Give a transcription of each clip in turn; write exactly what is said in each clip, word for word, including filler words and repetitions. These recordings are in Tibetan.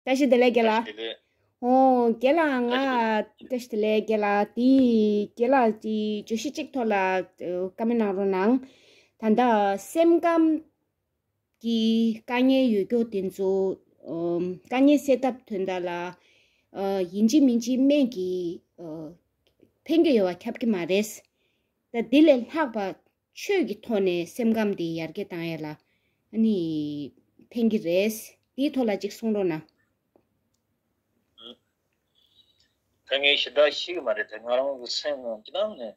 བཀྲ་ཤིས་བདེ་ལེགས་རྒན་ལགས། ཨོ་རྒན་ལགས། ང་བཀྲ་ཤིས་བདེ་ལེགས་རྒན་ལགས། དེ་རྒན་ལགས་ཀྱི་བརྗོད་གཞི་གཅིག་ཐོག་ལ་ཨ་བཀའ་མོལ་གནང་རོགས་གནང་། ད་ལྟ་སེམས་ཁམས་ཀྱི་དཀའ་ངལ་ཡོད་མཁན་དེ་ཚོ་ཨམ་དཀའ་ངལ་སེལ་ཐབས་དོན་དག་ལ་ཨ་ཡིན་གཅིག་མིན་གཅིག་སྨན་གྱིས་ཨ་ཕན་གྱི་ཡོད་པ་ཁྱབ་ཀྱི་མ་རེད། ད་དེ་ལས་ལྷག་པ་ཆོས་ཀྱི་ཐོག་ནས་སེམས་ཁམས་དེ་ཡར་རྒྱས་བཏང་ཡ་ལ་ཨ་ནི་ཕན་གྱི་རེད། དེའི་ཐོག་ལ་ཅིག་གསུང་རོགས་གནང་། ད་ངས་ཞེ་དྲག་ཤེས་ཀྱི་མ་རེད། ད་ང་རང་གི་སེམས་ནང་ཅི་ནང་ནས་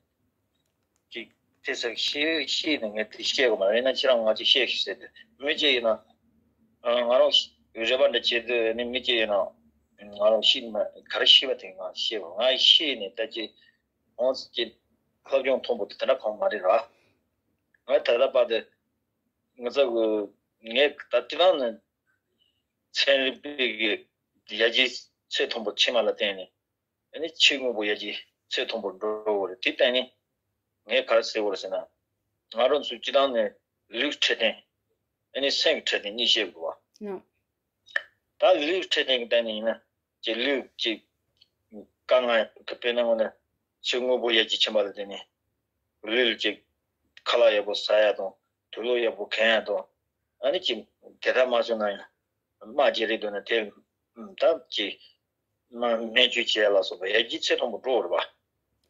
ཅིག་དེ་ཟེར་ཤེས་ཤེས་ནས་ངས་དེ་ཤེས་དགོས་མ་རེད། ཡིན་ན་ཁྱེད་རང་ང་ཅིག་བཤད་ཤིག་ཟེར་དུས་མི་གཅིག་ཡིན་ན་ང་རང་རེ་བ་འདྲ་བྱེད་དུས་ནི་མི་གཅིག་ཡིན་ན་ང་རང་ཤེས་མ་ག་རེ་ཤེས་པ་དེ་ང་ཤེས་པ་ང་ཤེས་ནས་ད་ཅི་འོང་ཅི་སློབ་སྦྱོང་མཐོན་པོ་དེ་འདྲ་གང་མ་རེད་ར། ང་ད་ལྟ་བར་དུ་ང་ཚོ་གི་ངས་ད་ཅི་ནང་ནས་ཚན་རིག་པའི་གི་ཡར་རྒྱས་ཚད་མཐོན་པོ་ཕྱིན་པ་ལ་བརྟེན་ནས་ཨ་ནི་ཕྱི་དངོས་པོ་ཡར་རྒྱས་ཚད་མཐོན་པོ་འགྲོ་བ་རེད། དེ་བརྟེན་ནས་ངས་ག་རེ་ཟེར་བ་རེད་ཟེར་ན་ང་རང་ཚོ་སྤྱི་བཏང་ནས་ལུས་ཀྱི་འཕྲོད་བསྟེན་ཨ་ནི་སེམས་ཀྱི་འཕྲོད་བསྟེན་གཉིས་བཤད་དགོས་པ། ད་ལུས་ཀྱི་འཕྲོད་བསྟེན་གྱི་སྟེང་ནས་ཡིན་ན་ཅིག་ལུས་ཀྱི་དཀའ་ངལ་གྱི་དཔེར་ན་ངོ་ནས་ཕྱི་དངོས་པོ་ཡར་རྒྱས་ཕྱིན་པ་ལ་བརྟེན་ནས་ལུས་ལ་ཅིག་ཁ་ལག་ཡག་པོ་ཟ་ཡ་དང་དུག་ལོག་ཡག་པོ་གོན་ཡ་དང་ཨ་ནི་ཅིག་དེ་ལྟར་མ་བྱུང་ན་ཡང་། དམག་བརྗེ་རེས་འདུག་ན་དེ་ད་ཅི་སྨན་བཅོས་བྱས་ལ་སོགས་པ་ཡར་རྒྱས་ཚད་མཐོན་པོ་འགྲོ་བ་རེད་པ།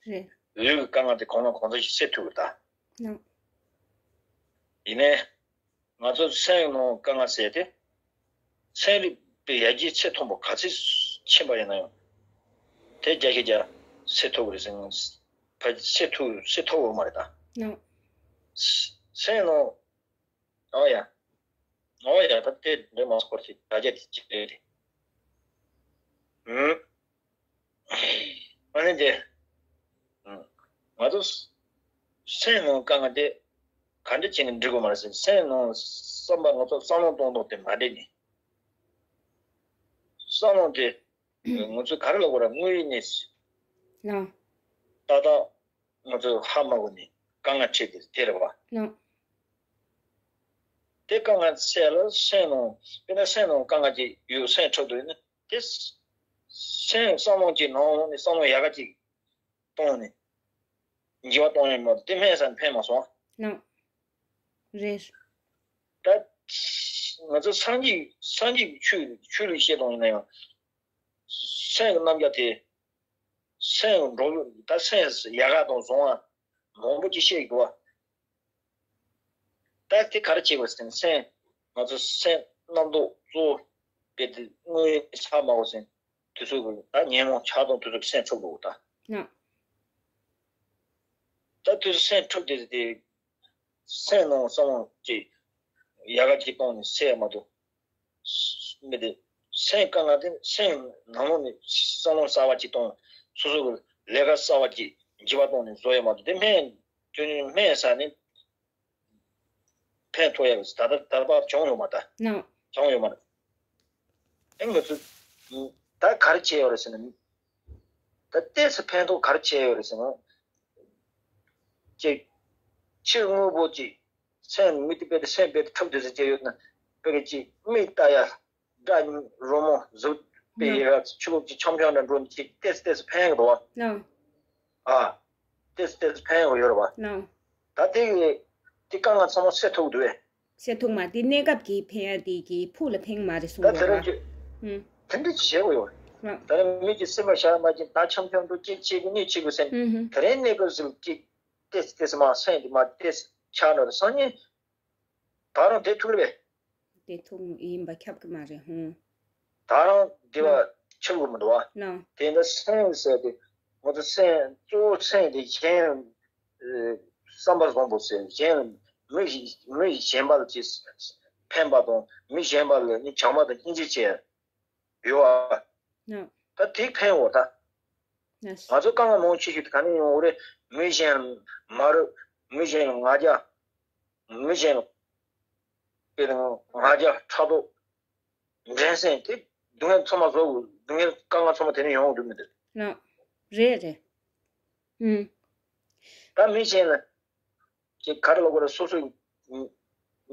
རེད། ལུས་ཀྱི་དཀའ་ངལ་དེ་གང་ལ་གང་འཚམ་ཞིག་སེལ་ཐུབ་པ་ད། ནོ། ཡིན་ནའི་ང་ཚོ་སེམས་ནང་དཀའ་ངལ་ཟེར་དེ་ཚན་རིག་པའི་ཡར་རྒྱས་ཚད་མཐོན་པོ་ག་ཚད་ཕྱིན་པ་ཡིན་ན་ཡང་དེ་རྒྱ་ཆེ་རྒྱ་སེལ་ཐུབ་པ་རེད་ཟེར་ན་ཕལ་ཆེར་སེལ་ཐུབ་སེལ་ཐུབ་པ་མ་རེད་ད། ནོ། སེམས་ནང་། ཨོ་ཡ། ཨོ་ཡ་ད་ལྟའི་འདྲེ་མ་སྐོར་ཞིག་དྲ་རྒྱ་དེ་ཅི་རེད་དེ། ཨུམ། ཨ་ནི་དེ། ཨུམ། ང་ཚོ་སེམས་ནང་དཀའ་ངལ་དེ་ག་འདྲ་བྱས་ནས་འགྲིག་དགོས་མ་རེད་ཟེར་སེམས་ནང་བསམ་པ་ང་ཚོ་བསམ་བློ་གཏོང་སྟངས་དེ་མ་འདྲེས་ནས། བསམ་བློ་དེ་ང་ཚོས་ག་རེ་ལབ་དགོས་ར་དངོས་ཡོད་གནས་ལ། ཏག་ཏག་ང་ཚོས་ཧ་མ་གོ་ནས་དཀའ་ངལ་འཕྲད་དེ་དེ་རེད་བ། ལགས། དེ་དཀའ་ངལ་སེལ་ལ་སེམས་ནང་དཔེར་ན་སེམས་ནང་དཀའ་ངལ་ཅིག་ཡོད་སེམས་འཁྲུག་འདུག་ཡིན་ན་དེ་སེམས་བསམ་བློ་ཅིག་ནང་ནས་བསམ་བློ་ཡག་ག་ཅིག་གཏོང་ནས་འགྱུར་བ་གཏོང་ཡོད་མ་གཏོགས་དེ་སྨན་ཟ་ནས་ཕན་མ་སོང་། ལགས། རེད། ད་ང་ཚོ་སངས་རྒྱས་སངས་རྒྱས་ཀྱི་ཆོས་ཆོས་ལུགས་བཤད་སྟངས་ཡིན་ན་ཡང་སེམས་ཀྱི་རྣམ་གཞག་དེ། སེམས་འགྲོ་ད་སེམས་ཡག་ག་དང་བཟང་བ་མང་པོ་ཅིག་བཤད་ཀྱི་འདུག་བ། ད་དེ་ག་རེ་བྱེད་དགོས་ཟེར་ན་སེམས་ང་ཚོ་སེམས་རྣམ་རྟོག་གཙོ་བོ་དཔེ་དེ་དངོས་ཡོད་ཧ་མ་གོ་ཟེར་དུས་ཚོད་ཀྱི་ད་ཉོན་མོངས་ཆགས་སྡང་དུས་ཚོད་ཀྱི་སེམས་འཁྲུག་འགྲོ་གི་ད། ལགས། ད་དུས་ཚོད་སེམས་འཁྲུག་དེ་དེ་སེམས་ནང་བསམ་བློ་ཅིག་ཡག་ག་ཅིག་གཏོང་ནས་སེལ་ཡ་མ་གཏོགས། མི་དེ་སེམས་དཀའ་ངལ་དེ་སེམས་ནང་ལོགས་ནས་བསམ་བློ་གསར་བ་ཅིག་གཏོང་སོ་སོ་གི་ལས་ཀ་གསར་བ་ཅིག་འགྱུར་བ་གཏོང་ནས་བཟོ་ཡ་མ་གཏོགས་དེ་སྨན་སྐྱོན་སྨན་ཟ་ནས་ཕན་ཐོགས་ཡ་ད་ལྟ་ད་བར་བྱུང་ཡོད་མ་ད། ནོ། བྱུང་ཡོད་མ་རེད། ཨེ་ང་ཚོ་ད་ག་རེ་བྱས་ཡོད་རེད་ཟེར་ན། ད་ལྟས་སུ་ཕན་ཐོགས་ག་རེ་བྱས་ཡོད་རེད་ཟེར་ན། ཅིག་ཕྱིར་དངོས་པོ་ཅིག་སེམས་མི་དེ་དཔེ་དེ་སེམས་དཔེ་དེ་འཁྲུག་དེ་ཟེར་གྱི་ཡོད་ན་དཔེ་གི་ཅིག་མིག་ལྟ་ཡ་སྒྲ་རོལ་མོ་གཟུགས་དཔེ་ཡི་ར་ཆུ་ལོག་ཅིག་འཆམ་འཆམ་འདྲ་འགྲོ་ནི་ཅིག་ལྟས་སུ་ལྟས་སུ་ཕན་གི་འདུག་བ། ནོ། ཨ། ལྟས་སུ་ལྟས་སུ་ཕན་གི་ཡོད་རེད་བ། ནོ། ད་དེ་གི་དེ་དཀའ་ངལ་ཚང་མ་སེལ་ཐུབ་འདུག་བས། སེ་ཐུག་མ་དེ་གནས་སྐབས་ཀྱི་ཕན་ཡ་དེ་གི་ཕུགས་ལ་ཕན་མ་རེད་གསུང་ད་དེ་དགོས་ར། རང་གི་ཨུམ། དེ་འདྲ་བྱེད་དགོས་ཡོད། རང་། ད་རེས་མི་གི་སེམས་པ་བཞག་མ་ཅིག་ད་འཆམ་འཆམ་འགྲོ་གཅིག་བྱེད་དགོས་གཉིས་བྱེད་དགོས་ཟེར། ཨུམ་ཧུམ། དེ་རིང་གནས་སྐབས་སུ་གཅིག་ཏེས་ཏེས་མ་སེམས་དེ་མ་ཏེས་ཆགས་ནོར་སང་ཉིན་ད་རང་དེ་ཐུག་རེད་པས། དེ་ཐུག་ཡིན་པ་ཁྱབ་ཀྱི་མ་རེད་ཧུང་། ད་རང་དེ་བ་ཆགས་དགོས་མི་འདུག་བ། ནོ། དེ་འདྲ་སེམས་ཟེར་དེ་ང་ཚོ་སེམས་གཙོ་བོ་སེམས་དེ་གཞན། བསམ་པ་བཟང་པོ་ཟེར་གཞན་མི་མི་གཞན་པ་ལ་ཅིག་ཕན་པ་དང་མི་གཞན་པ་ལ་ནི་བྱམས་པ་དང་སྙིང་རྗེ་ཆེ་ཡོད་ཨ། ནོ། ད་དེ་ཕན་འོ་ད། ནོ། ང་ཚོ་དཀའ་ངལ་མང་ཆེ་ཤོས་དེ་ག་ནས་ཡོང་འོ་རེད། མི་གཞན་མ་རུ་མི་གཞན་ང་རྒྱལ་མི་གཞན་དཔེར་ན་ང་རྒྱལ་ཕྲག་དོག་འགྲན་སེམས་དེ་སྡུག་བསྔལ་ཚང་མ་བཟོ་དགོས། སྡུག་བསྔལ་དཀའ་ངལ་ཚང་མ་དེ་ནས་ཡོང་འདུག་མི་འདུག་ནོ། རེད་རེད། ཨུམ། ད་མི་གཞན་ལ་ཅིག་ག་རེ་ལབ་དགོས་རེད། སོ་སོའི་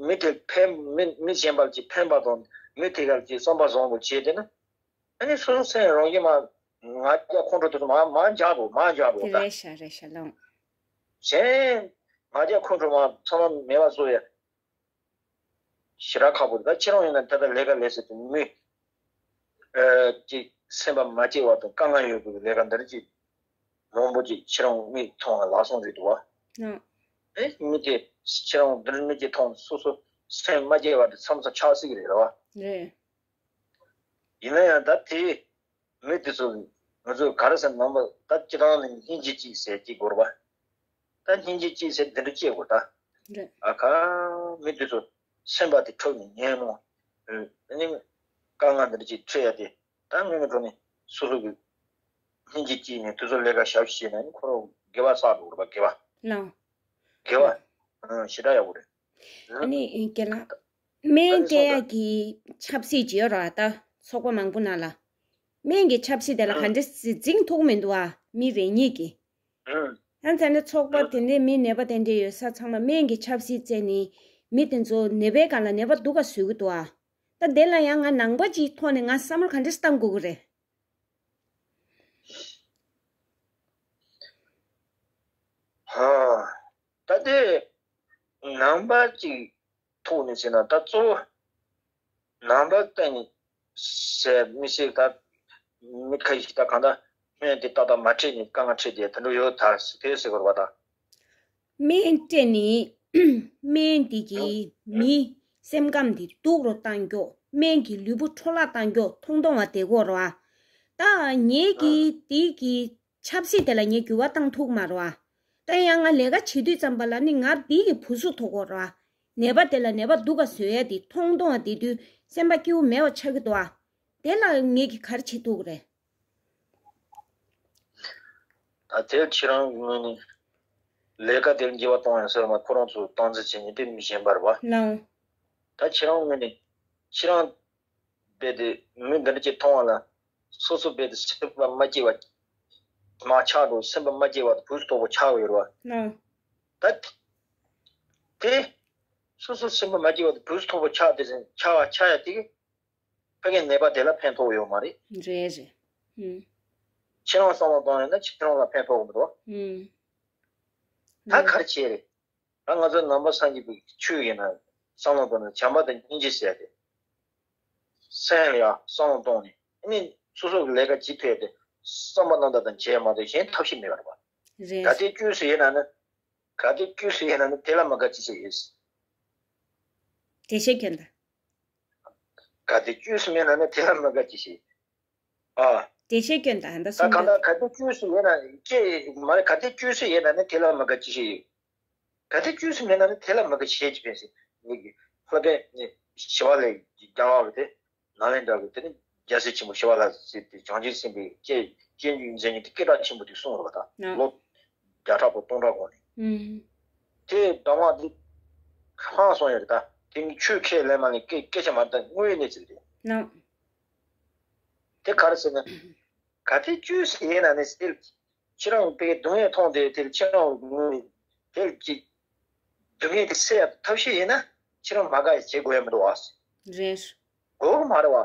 མི་དེ་ཕན་མི་མི་གཞན་པར་ཅིག་ཕན་པ་དང་མི་དེ་གར་ཅིག་བསམ་པ་བཟང་པོ་བྱས་ཏེ་ན་ ཨ་ནི་སོ་སོ་སེམས་རང་བཞིན་མ་ང་རྒྱལ་ཁོང་ཁྲོ་དེ་ཚོ་མ་མ་འཇགས་འགྲོ། མ་འཇགས་འགྲོ་ད། རེད་ཤག་རེད་ཤག་ལགས། གཞན་ང་རྒྱལ་ཁོང་ཁྲོ་མ་ཚང་མ་མེད་པ་བཟོ་ཡ། ཞེ་དྲག་ཁག་པོ་རེད། ད་ཁྱེད་རང་ཡིན་ན་ད་ལྟ་ལས་ཀ་ལས་ཟེར་དུས་མི་ཨ་ཅིག་སེམས་པ་མ་སྐྱིད་པ་དང་དཀའ་ངལ་ཡོད་པའི་ལས་ཀ་འདི་འདྲ་ཅིག་མང་པོ་ཅིག་ཁྱེད་རང་མིག་མཐོང་བ་ལག་སོང་རེད་འདུག་བ། ཨ། ཨེ་མི་དེ་ཁྱེད་རང་འདི་འདྲ་མི་དེ་མཐོང་སོ་སོ་སེམས་མ་སྐྱིད་པ་དེ་མཚམས་མཚམས་ཆགས་སྲིད་ཀྱི་རེད་བ། རེད། ཡིན་ན་ཡང་ད་དེ་མི་དེ་ཚོ་ང་ཚོས་ག་རེ་ཟེར་ནམ་པ་ད་སྤྱི་བཏང་ནས་སྙིང་རྗེ་སྐྱེས་ཟེར་གྱི་དགོས་རེད་བ། ད་སྙིང་རྗེ་སྐྱེས་ཟེར་འདི་འདྲ་སྐྱེ་དགོས་ད། རེད། ཨ་ཁ་མི་དེ་ཚོ་སེམས་པ་དེ་འཁྲུགས་ནས་ཉོན་མོངས་ཨ་ནི་དཀའ་ངལ་འདི་འདྲ་ཅིག་འཕྲད་ཡ་དེ་ད་དངོས་གནས་དྲང་གནས་སོ་སོ་གི་སྙིང་རྗེ་སྐྱེས་ནས་དེ་ཚོ་ལས་ཀ་ཞབས་ཕྱི་བྱས་ན་ནི་ཁོ་རང་དགེ་བ་བསགས་འགྲོ་དགོས་རེད་བ། དགེ་བ། ལགས། དགེ་བ། ཨང་ཞེ་དྲག་ཡག་པོ་རེད། ཨ་ནི་རྒན་ལགས། སྨན་སྤྲད་ཡག་གི་ཆབ་སྲིད་ཅིག་ཡོད་རེད་བ། ད་ཚོགས་པ་མང་པོ་ནང་ལ། སྨན་གྱི་ཆབ་སྲིད་དེ་ལ་ག་འདྲ་སེ་འཛིང་ཐུབ་མི་འདུག་བ། མི་རེ་གཉིས་ཀྱིས། ཡང་དེ་འདྲ་ཚོགས་པ་དེ་འདྲའི་མི་ནད་པ་དེ་འདྲ་ཡོད་ས་ཚང་མ་སྨན་གྱི་ཆབ་སྲིད་བཙལ་ནས་མི་དེ་ཚོ་ནད་པའི་སྒང་ལ་ནད་པ་སྡུག་ག་བཟོ་གི་འདུག་བ། ད་དེ་ལ་ཡང་ང་ནང་པ་ཅིག་ཐོག་ནས་ང་བསམ་བློ་ག་འདྲ་སེ་བཏང་དགོས་ཀྱི་རེད། ཧ། ད་དེ་ནང་པ་ཅིག་ཐོག་ནས་བྱས་ན་ད་གཙོ་བོ་ནང་པ་བསྟེན་ཟེར་མི་ཤེས། ད་མི་ཁ་ཤས་ད་གང་ལྟར་སྨན་དེ་ཏག་ཏག་མ་སྤྲད་ནས་དཀའ་ངལ་འཕྲད་དེ་དེ་འདྲ་ཡོད་ད་དེ་ཟེར་དགོས་རེད་བ་ད། སྨན་སྤྲད་ནས་སྨན་དེ་གིས་མི་སེམས་ཁམས་དེ་སྡུག་རུ་བཏང་རྒྱུ། སྨན་གྱིས་ལུས་པོ་འཕྲོ་བརླག་བཏང་རྒྱུ། མཐོང་མཐོང་བ་དེ་དགོས་རེད་བ། ད་ངེད་ཀྱིས་དེ་གི་ཆབ་སྲིད་དེ་ལ་ངས་འགྱུར་བ་བཏང་ཐུབ་མ་རེད་བ། ད་ཡང་ང་ལས་ཀ་བྱེད་དུས་ཙམ་པ་ལ་ནི་ང་འདི་གི་བུ་གཟུགས་ཐོག་གོ་རེད་བ། ནད་པ་དེ་ལ་ནད་པ་སྡུག་ག་བཟོ་ཡ་དེ་མཐོང་མཐོང་བ་དེ་དུས་སེམས་པ་སྐྱིད་པོ་མེད་པ་ཆགས་ཀྱི་འདུག་བ། དེ་ལ་ངེད་ཀྱིས་ག་རེ་བྱེད་ཐུབ་ཀྱི་རེད། ད་དེར་ཁྱེད་རང་ངོས་ནས་ལས་ཀ་དེར་འགྱུར་བ་གཏོང་ཡ་ཟེར་བ་ཁོ་རང་ཚོ་སྟངས་འཛིན་བྱེད་མཁན་དེ་མི་གཞན་པ་རེད་བ། ལགས། ད་ཁྱེད་རང་ངོས་ནས་ཁྱེད་རང་རྦད་དེ་མི་འདི་འདྲ་ཅིག་མཐོང་བ་ལ་སོ་སོ་རྦད་དེ་སེམས་པ་མ་སྐྱིད་པ་མ་ཆགས་འགྲོ། སེམས་པ་མ་སྐྱིད་པ་བུ་སུ་དོག་པོ་ཆགས་ཡོད་རེད་བ། ལགས། ད་དེ་སོ་སོ་སེམས་པ་མ་སྐྱིད་པ་བུ་སུ་དོག་པོ་ཆགས་དེ་ཆགས་པ་ཆགས་ཡ་དེ་གི་ཕ་གི་ནད་པ་དེ་ལ་ཕན་ཐོགས་ཡོད་མ་རེད། རེད་རེད། ཨུམ། ཁྱེད་རང་བསམ་བློ་གཏོང་ཡོད་ན་ཁྱེད་རང་ལ་ཕན་ཐོགས་མི་འདུག་བ། ཨུམ། ད་ག་རེ་བྱས་རེད། ད་ང་ཚོ་ནང་པ་སངས་རྒྱས་པའི་ཆོས་ཡིན་ན་བསམ་བློ་གཏོང་ན་བྱམས་པ་དང་སྙིང་རྗེ་ཟེར་ཏེ། སེམས་ལ་ཡང་བསམ་བློ་གཏོང་ནས་ཨ་ནི་སོ་སོ་གི་ལས་ཀ་ཇི་ཐད་དེ་བསམ་པ་རྣམ་དག་དང་བྱས་མ་གཏོགས་གཞན་ཐབས་ཤེས་མེད་པ་རེད་པ། རེད། གལ་ཏེ་བཅོས་སུ་ཡིན་ན་ནི། གལ་ཏེ་བཅོས་སུ་ཡིན་ན་ནི་དེ་ལ་མི་དགའ་ཅི་ཞིག་ཡོད། འགྲེལ་བཤད་སྐྱོན་དང་། གལ་ཏེ་བཅོས་སུ་མེད་ན་ནི་དེ་ལ་མི་དགའ་ཅི་ཞིག་ཡོད། ཨ། འགྲེལ་བཤད་སྐྱོན་དང་ད་ད་གསུམ་གང་ལྟར་གལ་ཏེ་བཅོས་སུ་ཡིན་ན་ཅི་མ་རེད། གལ་ཏེ་བཅོས་སུ་ཡིན་ན་ནི་དེ་ལ་མི་དགའ་ཅི་ཞིག་ཡོད། གལ་ཏེ་བཅོས་སུ་མེད་ན་ནི་དེ་ལ་མི་དགའ་བྱེད་ཅི་ཕན་ཟེར། ངེད་ཀྱི་ལྷ་པཎ་ཞི་བ་ལྷས་རྒྱལ་བ་གི་དེ་ནཱ་ལེནྡྲ་གི་དེ་ནི་རྒྱལ་སྲས་ཆེན་པོ་ཞི་བ་ལྷ་ཟེར་དེ་བྱང་ཆུབ་སེམས་དཔའི་སྤྱན་སྤྱན་རས་གཟིགས་མཛད་ཉིད་དེ་སྐད་གྲགས་ཆེན་པོ་དེ་གསུངས་རེད་པ། ད་ལོ་བརྒྱ་ཕྲག་པོ་སྟོང་ཕྲག་གོང་ནས། དེ་གདམས་ངག་དེ་ཧང་སོང་ཡོད་རེད། ད་དེ་ནི་ཆོས་ཁས་ལེན་མ་ལེན་སྐད་སྐད་ཆ་མ་རེད། ད་དངོས་ཡོད་གནས་ཚུལ་རེད། དེ་ག་རེ་ཟེར་ན། གལ་ཏེ་བཅོས་སུ་ཡིན་ན་ནི་ཟེར། ཁྱེད་རང་དེ་སྡུག་བསྔལ་མཐོང་དེ་དེར་ཁྱེད་རང་དེར་ཅིག་སྡུག་བསྔལ་དེ་སེལ་ཡ་ཐབས་ཤེས་ཡིན་ན་ཁྱེད་རང་མ་དགའ་ཡ་བྱེད་དགོས་ཡ་མི་འདུག་ཨ། རེད། དགོས་གི་མ་རེད་བ།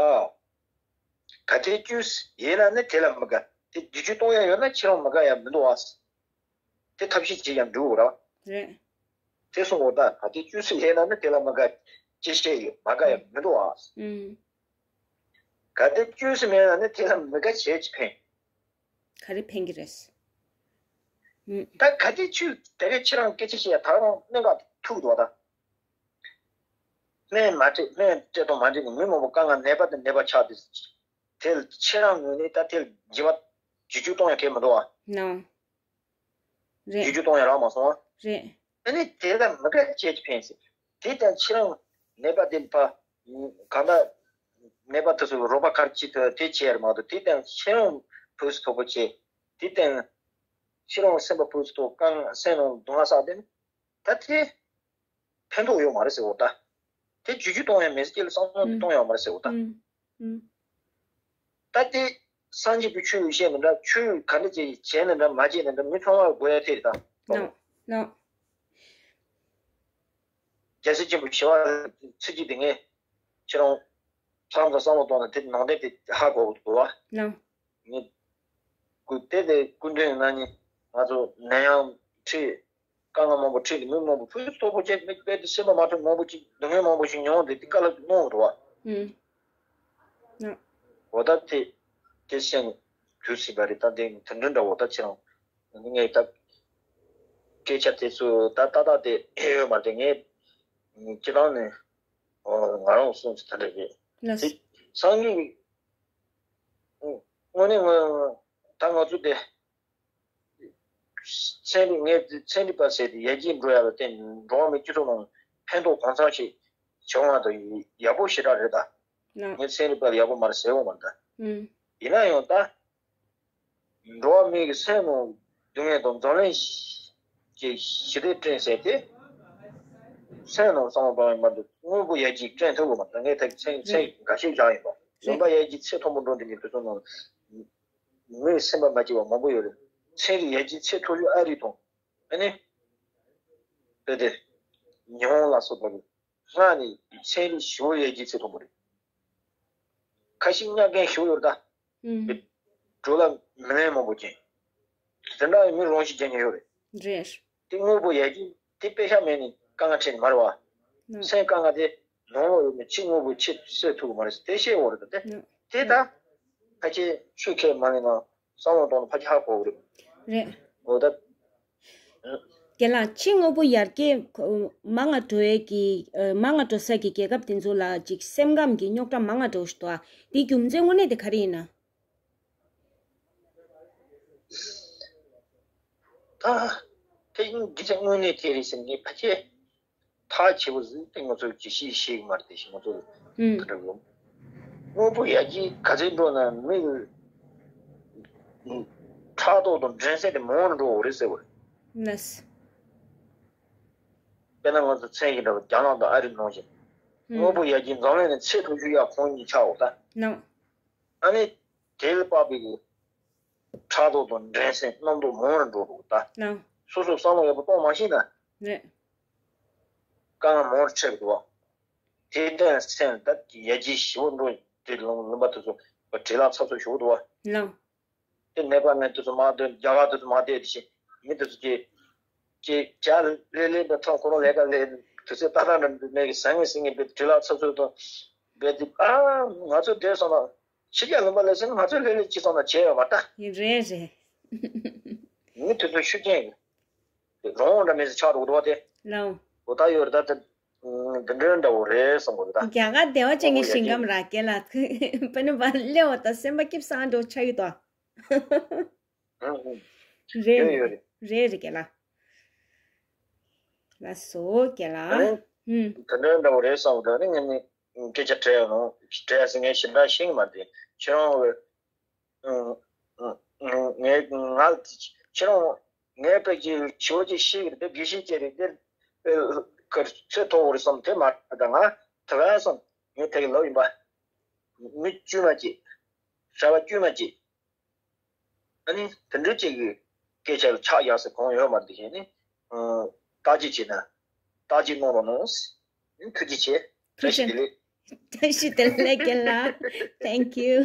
ཨ། གལ་ཏེ་བཅོས་སུ་ཡིན་ན་ནི་དེ་ལ་མི་དགའ། དེ་བསྒྱུར་བཅོས་གཏོང་ཡ་ཡོད་ན་ཁྱེད་རང་མི་དགའ་ཡ་མི་འདུག་ཨ། དེ་ཐབས་ཤེས་བྱེད་ཡ་འགྲོ་གི་རེད། རེད། དེ་སོང་བ་ད་གལ་ཏེ་བཅོས་སུ་ཡིན་ན་ནི་དེ་ལ་མི་དགའ་ཅི་བྱེད་ཡོད། མ་དགའ་ཡ་མི་འདུག་ཨ། ཨུམ། གལ་ཏེ་བཅོས་སུ་མེད་ན་ནི་དེ་ལ་མི་དགའ་བྱས་ཅི་ཕན། ག་རེ་ཕན་གྱི་རེད། ཨུམ། ད་གལ་ཏེ་ཆོས་དེ་གས་ཁྱེད་རང་སྐད་ཆ་བཤད་ཡ་ད་རང་གནད་འགག་ཐུག་འདུག་བ་ད། སྨན་མ་སྤྲད། སྨན་སྤྲད་དང་མ་སྤྲད་ནས་མི་མང་པོ་དཀའ་ངལ་ནད་པ་དང་ནད་པ་ཆགས་ཏེ། དེ་ལ་ཁྱེད་རང་ངོས་ནས་ད་དེ་ལ་འགྱུར་བ་བསྒྱུར་བཅོས་གཏོང་ཡ་གལ་མི་འདུག་བ། ནོ། རེད། བསྒྱུར་བཅོས་གཏོང་ཡ་རག་མ་སོང་བ། རེད། ཨ་ནི་དེ་ལ་མི་དགའ་བྱས་ཅི་ཕན་ཟེར། དེ་ལྟར་ཁྱེད་རང་ནད་པ་དེ་ཕ་གང་ལྟར་ནད་པ་དེ་ཚོ་རོགས་པ་ག་རེ་བྱེད་ཐུབ་དེ་བྱས་ར་མ་གཏོགས། དེ་ལྟར་ཁྱེད་རང་ཕུགས་སུ་དོག་པོ་བྱས། དེ་ལྟར་ཁྱེད་རང་སེམས་པ་ཕུགས་སུ་དོག་དཀའ་ངལ་སེམས་ནང་སྡུག་བསྔལ་བསགས་དེ་ནི་ད་དེ་ཕན་ཐོགས་ཡོད་མ་རེད་ཟེར་བ་ད། དེ་བསྒྱུར་བཅོས་གཏོང་ཡ་མེད་ཟེར། ཁྱེད་ལ་བསམ་བློ་གཏོང་ཡ་མ་རེད་ཟེར་བ་ད། ཨུམ། ཨུམ། ད་དེ་སངས་རྒྱས་པའི་ཆོས་ཡོད་བཤད་ནི་འདྲ། ཆོས་ག་འདྲ་བྱས་བྱས་ནི་འདྲ་མ་བྱས་ནི་འདྲ་མི་ཚང་མར་དགོས་ཡ་དེ་རེད་ད། ནོ། ནོ། རྒྱལ་སྲས་ཆེན་པོ་ཞི་བ་ལྷའི་ཚིག་གཅིག་དེ་ངས་ཁྱེད་རང་ ཕྲང་ཙམ་བསམ་བློ་གཏོང་ན་དེ་ནང་བསྟན་དེ་ཧ་གོ་གི་འདུག་བ། ལགས། ངས་སྐུ་དེ་དེ་སྐུ་མགྲོན་ཡིན་ན་ནི་ང་ཚོ་ནད་ཡམས་ཁྲིད། དཀའ་ངལ་མང་པོ་འཕྲད་དེ་མི་མང་པོ་ཕུན་སུམ་ཚོགས་པོ་ཅན་མི་དཔེ་དེ་སེམས་པ་མ་ཐོག་མང་པོ་ཅིག་སྡུག་བསྔལ་མང་པོ་ཞིག་མྱོང་དེ་དེ་དཀའ་ལས་མྱོང་འགྲོ་བ། ཨུམ། ཨོ་ད་དེ་དེ་སེམས་དུས་ཟིན་པ་རེད། ད་དེ་དེ་འདྲ་འདྲ་བོ་ད་ཁྱེད་རང་ངས་ད་སྐད་ཆ་དེ་ཚོ་ད་ཏག་ཏག་དེ་ཡོད་མ་རེད། ངས་སྤྱི་བཏང་ནས་ཨོ་ང་རང་གསུངས་ཚུལ་ད་འདྲ་རེད། ལགས། དེ་སང་ཉིན་དངོས་གནས་ངོ་ད་ང་ཚོ་དེ། ཚན་རིག་ངས་ཚན་རིག་པ་ཟེར་ཏེ་ཡར་རྒྱས་འགྲོ་ཡག་ལ་བརྟེན་འགྲོ་བ་མིའི་སྤྱི་ཚོགས་ནང་ཕན་ཐོགས་གང་འཚམ་ཞིག་བྱུང་བ་དང་ཡག་པོ་ཞེ་དྲག་རེད་ད། ལགས། ངས་ཚན་རིག་པ་ལ་ཡག་པོ་མ་རེད་ཟེར་འོང་མ་རེད་ད། ཨུམ། ཡིན་ན་ཡང་ད། འགྲོ་བ་མིའི་སེམས་ནང་སྡུག་བསྔལ་དང་འཛམ་གླིང་གི་ཞི་བདེ་བསྐྲུན་ཟེར་ཏེ། སེམས་ནང་བསམ་བློ་གཏོང་བའི་མ་གཏོགས་དངོས་པོ་ཡར་རྒྱས་བསྐྲུན་ཐུབ་ཀྱི་མ་རེད། ངས་ད་ཚན་ཚན་འགའ་ཤས་བཞག་ཡིན་པ། ལུང་པ་ཡར་རྒྱས་ཚད་མཐོན་པོ་འགྲོ་འདི་ནི་དུས་ཚོད་ནང་། མིའི་སེམས་པ་མ་སྐྱིད་པ་མང་པོ་ཡོད་རེད། ཚན་རིག་ཡར་རྒྱས་ཚད་མཐོ་ཤོས་ཨ་རི་དང་། ཨ་ནི། དེ་དེ། ཉི་ཧོང་ལ་སོགས་པ་ལྔ་ནི་ཚན་རིག་ཞེ་པོ་ཡར་རྒྱས་ཚད་མཐོན་པོ་རེད། ཁ་ཤས་གཉའ་མཁན་ཞེ་པོ་ཡོད་རེད་ད། ཨུམ། འགྲོ་ལ་མི་ལན་མང་པོ་ཅན། དེ་འདྲ་མི་རང་ཤི་རྒྱག་མཁན་ཡོད་རེད། རེད། དེ་དངོས་པོ་ཡར་རྒྱས་དེ་དཔེ་ཤ་མེད་ནི་དཀའ་ངལ་འཕྲད་ནི་མ་རེད་བ། ཨུམ། སེམས་དཀའ་ངལ་དེ་ནང་ལོགས་ཡོད་ནི་ཕྱི་དངོས་པོ་ཕྱི་སེལ་ཐུབ་ཀྱི་མ་རེད། དེ་ཤེས་དགོས་རེད་ད་དེ། ཨུམ། དེ་ད་ཕལ་ཆེར་ཆོས་ཁས་མ་ལེན་ན་བསམ་བློ་གཏོང་ན་ཕལ་ཆེར་ཧ་གོ་གི་རེད། རེད། འོ་ད། རྒན་ལགས། ཕྱི་དངོས་པོ་ཡར་རྒྱས་མང་ང་འགྲོ་ཡས་ཀྱི་མང་ང་འགྲོ་ས་གི་རྒྱལ་ཁབ་དེ་ཚོ་ལ་ཅིག་སེམས་ཁམས་ཀྱི་རྙོག་དྲ་མང་ང་འགྲོ་ཞིག་འདུག་ཨ། དེའི་རྒྱུ་མཚན་དངོས་གནས་དེ་ག་རེ་ཡིན་ན། ད་དེ་ཡིན་རྒྱུ་མཚན་དངོས་གནས་དེ་རེད་ཟེར་ངས་ཕལ་ཆེར་ཐག་ཆེ་བོ་ཟིག་དེ་ང་ཚོ་ཅི་ཤེས་ཤེས་ཀྱི་མ་རེད། དེ་ཞིག་ང་ཚོ་ཨུམ། ག་འདྲ་གོ། དངོས་པོ་ཡར་རྒྱས་ག་ཚོད་འགྲོ་ན་མི་ཕྲག་དོག་དང་འགྲན་སེམས་དེ་མང་རུ་འགྲོ་བ་རེད་ཟེར་བ་རེད། ལགས། དཔེར་ན་ང་ཚོ་མཚན་ཞིག་འདྲ་བ་རྒྱ་ནག་དང་ཨ་རི་ནང་བཞིན། ཨུམ། དངོས་པོ་ཡར་རྒྱས་འཛམ་གླིང་ནས་ཚད་མཐོ་ཤོས་ཡར་ཁོང་གཉིས་ཆགས་འོ་ད། ལགས། ཨ་ནི། དེ་ལ་དཔག་པའི་ཕྲག་དོག་དང་འགྲན་སེམས་རྣམ་རྟོག་མང་རུ་འགྲོ་འདུག་ད། ལགས། སོ་སོ་བསམ་བློ་ཡག་པོ་གཏོང་མ་ཤེས་ན། རེད། དཀའ་ངལ་མང་རུ་འཕྲད་འདུག་བ། དེ་དོན་སེམས་ད་ཡར་རྒྱས་ཞེ་པོ་འགྲོ་དེ་ལུང་ལུང་པ་དེ་ཚོ་བྲེལ་ལ་ཚབ་ཚུབ་ཞུགས་འདུག་བ། ལགས། དེ་ནད་པ་ནད་དེ་ཚོ་མ་སྡོད་རྒྱ་གར་དེ་ཚོ་མ་བསྡད་དེ་བཞིན་མི་དེ་ཚོ་ཀྱི་ཀྱི་ཇ་ལེ་ལེ་འདི་ཐོང་ཁོ་རང་ལས་ཀ་ལས་དུས་ཚོད་ཏག་ཏག་འདྲ་མེད་ཀྱི་ཟང་ངེ་ཟིང་ངེ་བས་བྲེལ་ལ་ཚབ་ཚུབ་དང་བས་དེ་ཨ་ང་ཚོ་བསྡད་སོང་ན། ཕྱི་རྒྱལ་ལུང་པ་ལ་སོང་ན་ང་ཚོའི་ལས་ལས་ཅི་སོང་ན་བྱས་ཡོད་མ་ད། ཡིན་རེད་རེད། མི་དེ་ཚོ་ཤུགས་རྐྱེན་རོང་འདྲ་མི་ཚོ་ཆགས་འགྲོ་འདུག་བ་དེ། ལའོ། འོ་ད་ཡོད་རེད་ད་དེ། འདི་འདྲའི་འདྲ་བོ་རེད་བསམ་གི་རེད་ད། རྒྱ་གར་བདེ་བ་ཅན་གྱི་ཞིང་ཁམས་ར་སྐད་ལ་པ་ནི་བ་སླེ་བ་ད་སེམས་པ་སྐྱིད་སང་འགྲོ་ཆགས་ཡོད་དོ། ཨང་ཨང་། རེད་ཡོད་ཡོད་རེད། རེད་རེད་རྒན་ལགས། ལགས་སོ་རྒན་ལགས། ཨང་། ཨུམ། དེ་འདྲའི་འདྲ་བོ་རེད་བསམ་གི་འདུག་ཨ་ནི་ངས་ནི་སྐད་ཆ་དྲིས་ཡོད་ནོ། དྲིས་ཟིན་ངས་ཞེ་དྲག་ཤེས་ཀྱི་མ་རེད། ཁྱེད་རང་གི་ཨང་ཨང་ངས་ང་ཁྱེད་རང་ངས་དཔེ་ཅིག་ཆེ་བོ་ཅིག་ཤེས་ཀྱི་རེད་དེ་དགེ་བཤེས་ཅིག་རེད་དེ་དཔེ་ཁར་ཚོད་མཐོ་བོ་རེད་བསམ་དེ་མ་རེད་ད། ང་དེ་ག་བསམ་ངས་དེ་གི་ལོ་ཡིན་པ་མི་དཀྱུས་མ་ཅིག་གྲྭ་པ་དཀྱུས་མ་ཅིག་ཨ་ནི་དེ་འདྲ་ཅིག་གི་སྐད་ཆ་ལ་ཆགས་ཡག་ཟེར་གང་ཡོད་མ་རེད། དེ་བཞིན་ནི་ཨ་བརྟག་དཔྱད་བྱས་ན་བརྟག་དཔྱད་གནང་རོགས་གནང་། ཨ་ནི་ཐུགས་རྗེ་ཆེ། བཀྲ་ཤིས་བདེ་ལེགས། བཀྲ་ཤིས་བདེ་ལེགས་རྒན་ལགས། Thank you།